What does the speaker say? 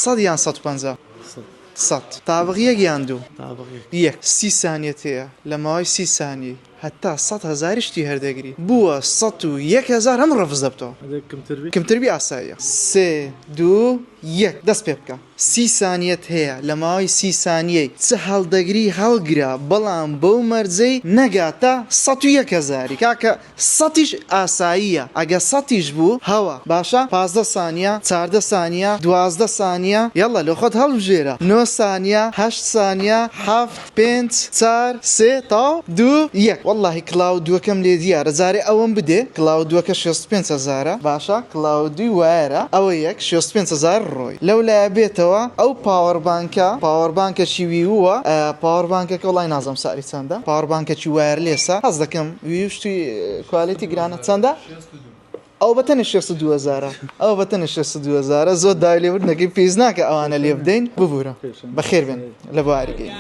سەد یان 150؟ سەد. تابق یەک یان دوو؟ تابق یەک. یەک. سی سانیەت هەیە لە ماوەی سی سانیەی هەتا سەد هەزاریش تی هەردەگری بووە 101 هەزار هەموو ڕەفز دەبتەوە. ئەگەر کمتر بی؟ کمتر بی ئاساییە. سێ دوو یەک دەست پێ بکە. سی سانیەت هەیە لە ماوەی سی سانیەی چ هەڵدەگری هەڵگرە بەڵام بەو مەرجەی نەگاتە 101 هەزاری کاکە سەتیش ئاساییە ئەگە سەتیش بوو هەوە باشە 15 سانیە 14 سانیە 12 سانیە یەڵا لۆ خۆت هەڵبژێرە نۆ سانیە هەشت سانیە حەفت پێنج چار سێ تاو دوو یەک وەڵاهی کڵاو دووەکەم لێ دیارە جارێ ئەوەم بدێ کڵاو دووەکە 65 هەزارە باشە کڵاو دووی wire ە ئەوە یەک 65 هەزار ڕۆی لەو لایە بێتەوە ئەو power bank ە power bank ەکی ویووە power bank ەکە وەڵای نازانم سعری چەندە power bank ەکی wireless ە حەز دەکەم ویو شتی quality گرانە چەندە؟ ئەو بەتەنێ 62 هەزارە ئەو بەتەنێ 62 هەزارە زۆر داوای لێبوردن دەکەین پێویست ناکە ئەوانە لێ بدەین ببورە بەخێر بێن لە بواری گەیم.